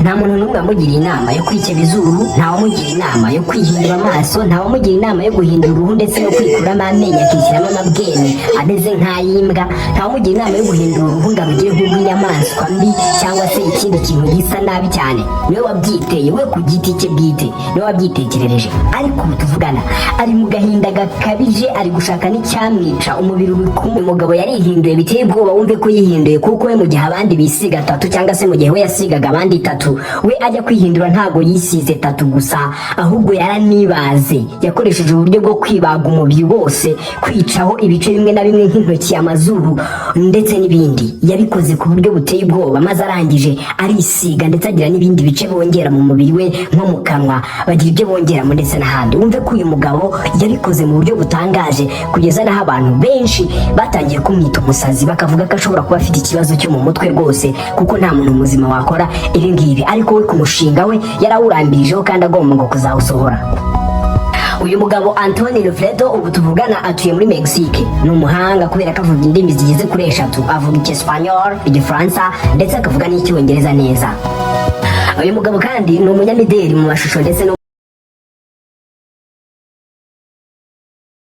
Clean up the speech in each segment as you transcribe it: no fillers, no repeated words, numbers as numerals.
Nta muntu n'umwe wamugiriye inama yo kwikeba izuru, nta wamugira inama yo kwihindura amaso, nta wamugira inama yo guhindura uruhu ndetse no kwikuramo amenyo akishyiramo amabwene ameze nk'ay'imbwa, nta wamugira inama yo guhindura uruhu ngo arugire nk'urw'inyamaswa mbi cyangwa se ikindi kintu gisa nabi cyane. Niwe wabyiteye we ku giti cye bwite, niwe wabyitekerereje. Ariko ubu tuvugana ari mu gahinda gakabije, ari gushaka n'icyamwica. Umubiri uri kumwe. Umugabo yarihinduye biteye ubwoba. Wumve ko yihinduye kuko we mu gihe abandi bisiga tattoo, cyangwa se mu gihe we yasigaga abandi tattoo, we ajya kwihindura ntabwo yisize tattoo gusa, ahubwo yaranibaze. Yakoresheje uburyo bwo kwibaga umubiri wose, kwicaho ibice bimwe na bimwe nk'intoki, amazuru ndetse n'ibindi. Yabikoze ku buryo buteye ubwoba, maze arangije arisiga, ndetse agira n'ibindi bice bongera mu mubiri we, nko mu kanwa bagira ibyo bongeramo ndetse n'ahandi. Wumve ko uyu mugabo yabikoze mu buryo butangaje, kugeza n'aho abantu benshi batangiye kumwita umusazi, bakavuga ko ashobora kuba afite ikibazo cyo mu mutwe rwose, kuko nta muntu muzima wakora ibi ngibi. Ariko we ku mushinga we yarawurambirijeho kandi agomba ngo kuzawusohora. Uyu mugabo Anthony Lofredo ubu tuvugana atuye muri Mexique. Ni umuhanga kubera ko avuga indimi zigeze kuri eshatu: avuga Icyesipanyol, Igifaransa ndetse akavuga n'Icyongereza neza. Uyu mugabo kandi ni umunyamideli mu mashusho ndetse no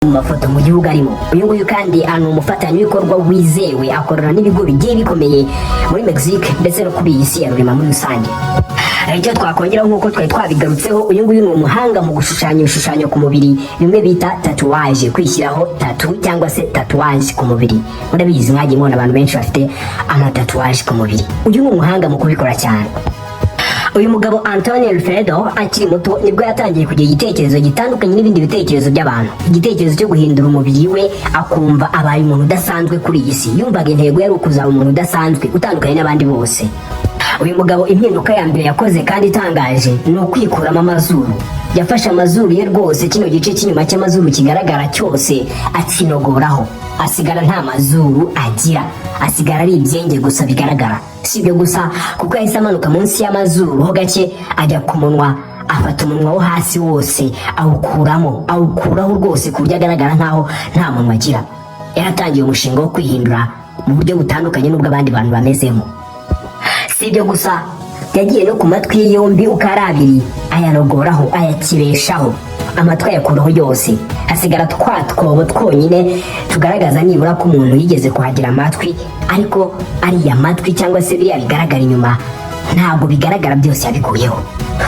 mu mafoto mu gihugu arimo. Uyu nguyu kandi ni umufatanyabikorwa wizewe, akorana n'ibigo bigiye bikomeye muri Mexique ndetse no kuri iyi si ya rurema muri rusange. Icyo twakongeraho, nk'uko twari twabigarutseho, uyu nguyu ni umuhanga mu gushushanya ibishushanyo ku mubiri, bimwe bita tatouage, kwishyiraho tattoo cyangwa se tatouage ku mubiri. Murabizi, mwagiye mubona abantu benshi bafite amatatouage ku mubiri. Uyu ni umuhanga mu kubikora cyane. Uyu mugabo Antonio Alfredo akiri muto nibwo yatangiye kugira igitekerezo gitandukanye n'ibindi bitekerezo by'abantu, igitekerezo cyo guhindura umubiri we, akumva abaye umuntu udasanzwe kuri iyi si. Yumvaga intego yari ukuzaba umuntu udasanzwe, utandukanye n'abandi bose. Uyu mugabo impinduka ya mbere yakoze kandi itangaje ni ukwikuramo amazuru. Yafashe amazuru ye rwose, kino gice cy'inyuma cy'amazuru kigaragara cyose, akinogoraho, asigara nta mazuru agira, asigara ari ibyenge gusa bigaragara. Si ibyo gusa, kuko yahise amanuka munsi y'amazuru ho gake, ajya ku munwa, afata umunwa wo hasi wose awukuramo, awukuraho rwose, ku buryo agaragara nkaho nta munwa agira. Yaratangiye umushinga wo kwihindura mu buryo butandukanye n'ubwo abandi bantu bamezemo. Si ibyo gusa, yagiye no ku matwi ye yombi uko ari abiri, ayanogoraho, ayakibeshaho, amatwi ayakuraho yose, hasigara twa twobo twonyine tugaragaza nibura ko umuntu yigeze kuhagira amatwi. Ariko ariya matwi cyangwa se biriya bigaragara inyuma ntabwo bigaragara, byose yabikuyeho.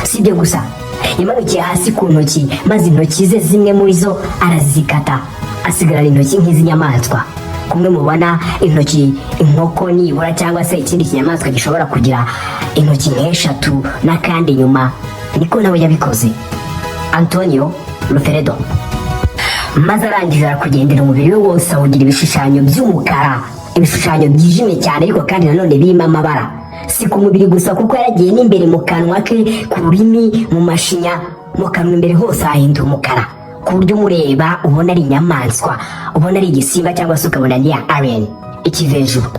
Si ibyo gusa, yamanukiye hasi ku ntoki, maze intoki ze zimwe muri zo arazikata, asigarana intoki nk'iz'inyamaswa, kumwe mubona intoki inkoko nibura cyangwa se ikindi kinyamaswa gishobora kugira intoki nk'eshatu n'akandi inyuma, niko nawe yabikoze Antonio Ruferedo. Maze arangije arakugendera, umubiri we wose awugira ibishushanyo by'umukara, ibishushanyo byijimye cyane ariko kandi nanone birimo amabara. Si ku mubiri gusa, kuko yaragiye n'imbere mu kanwa ke, ku rurimi, mu mashinya, mu kanwa imbere hose hahindura umukara, ku buryo umureba ubona ari inyamaswa, ubona ari igisimba cyangwa se ukabona ni ya alien ikivejuru.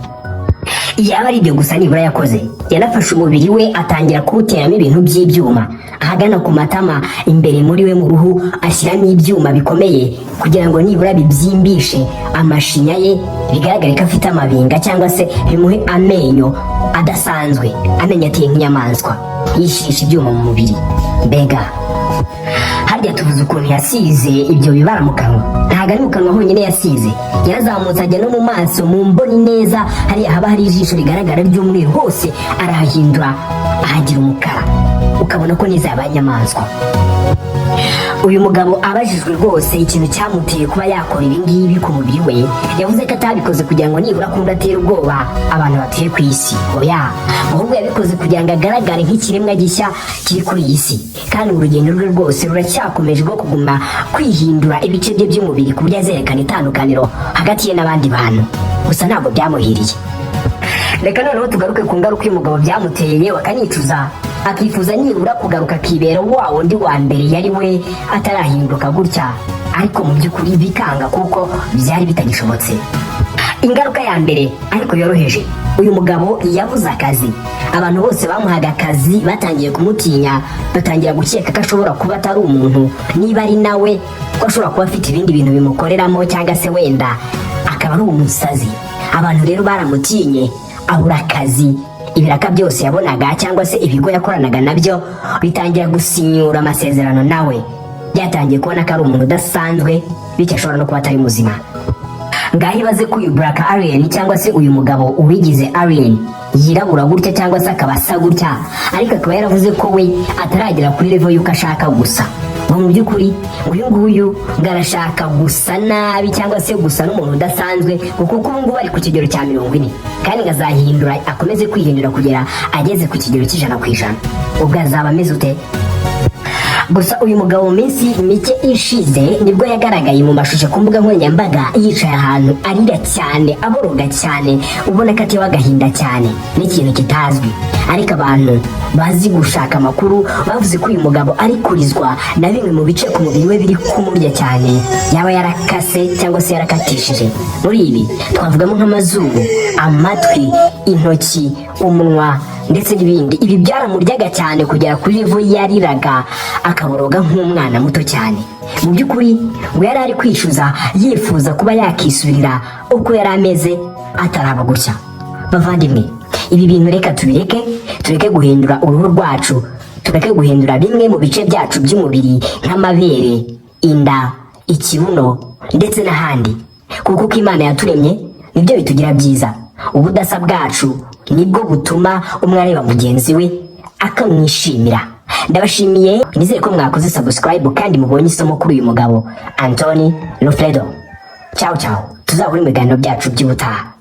Yaba ari ibyo gusa nibura yakoze, yanafashe umubiri we atangira kuwuteramo ibintu by'ibyuma ahagana ku matama, imbere muri we mu ruhu ashyiramo ibyuma bikomeye kugira ngo nibura bibyimbishe amashinya ye, bigaragare ko afite amabinga, cyangwa se bimuhe amenyo adasanzwe, amenyo ateye nk'inyamaswa. Yishisha ibyuma mu mubiri. Mbega harya tuvuze ukuntu yasize ibyo bibara mu kanwa? Ntabwo ari mu kanwa honyine yasize, yarazamutse ajya no mu maso, mu mboni neza, hariya haba hari ijisho rigaragara ry'umweru, hose arahahindura, ahagira umukara, ukabona ko neza yabaye inyamaswa. Uyu mugabo abajijwe rwose ikintu cyamuteye kuba yakora ibi ngibi ku mubiri we, yavuze ko atabikoze kugira ngo nibura akunde atere ubwoba abantu batuye ku isi. Oya, ahubwo yabikoze kugira ngo agaragare nk'ikiremwa gishya kiri kuri iyi si. Kandi urugendo rwe rwose ruracyakomeje rwo kuguma kwihindura ibice bye by'umubiri, ku buryo azerekana itandukaniro hagati ye n'abandi bantu. Gusa ntabwo byamuhiriye. Reka noneho tugaruke ku ngaruka uyu mugabo byamuteye, yewe akanicuza, akifuza nibura kugaruka akibera wa wundi wa mbere yari we atarahinduka gutya, ariko mu by'ukuri bikanga kuko byari bitagishobotse. Ingaruka ya mbere ariko yoroheje, uyu mugabo yabuze akazi. Abantu bose bamuhaga akazi batangiye kumutinya, batangira gukeka ko ashobora kuba atari umuntu, niba ari nawe ko ashobora kuba afite ibindi bintu bimukoreramo, cyangwa se wenda akaba ari umusazi. Abantu rero baramutinye, abura akazi. Ibiraka byose yabonaga cyangwa se ibigo yakoranaga nabyo bitangira gusinyura amasezerano nawe, byatangiye kubona ko ari umuntu udasanzwe, bityo ashobora no kuba atari muzima. Ngaho ibaze ko uyu Black Alien cyangwa se uyu mugabo uwigize Alien yirabura gutya cyangwa se akaba asa gutya, ariko akaba yaravuze ko we ataragera kuri level y'uko ashaka gusa, ngo mu by'ukuri uyu nguyu ngo arashaka gusa nabi cyangwa se gusa n'umuntu udasanzwe, kuko ubu ngubu ari ku kigero cya 40, kandi ngo azahindura, akomeze kwihindura kugera ageze ku kigero cy'100%. Ubwo azaba ameze ute? Gusa uyu mugabo mu minsi mike ishize nibwo yagaragaye mu mashusho ku mbuga nkoranyambaga yicaye ahantu arira cyane, aboroga cyane, ubona ko atewe agahinda cyane n'ikintu kitazwi. Ariko abantu bazi gushaka amakuru bavuze ko uyu mugabo ari kurizwa na bimwe mu bice ku mubiri we biri kumurya cyane, yaba yarakase cyangwa se yarakatishije. Muri ibi twavugamo nk'amazuru, amatwi, intoki, umunwa ndetse n'ibindi. Ibi byaramuryaga cyane kugera kuri level yariraga akaboroga nk'umwana muto cyane. Mu by'ukuri ngo yari ari kwicuza, yifuza kuba yakisubirira uko yari ameze ataraba gutya. Bavandimwe, ibi bintu reka tubireke, tureke guhindura uruhu rwacu, tureke guhindura bimwe mu bice byacu by'umubiri nk'amabere, inda, ikibuno ndetse n'ahandi, kuko uko Imana yaturemye nibyo bitugira byiza. Ubudasa bwacu nibwo butuma umwe areba mugenzi we akamwishimira. Ndabashimiye, nizere ko mwakoze subscribe kandi mubonye isomo kuri uyu mugabo Anthony Loffredo. Ciao ciao, tuzahure mu biganiro byacu by'ubutaha.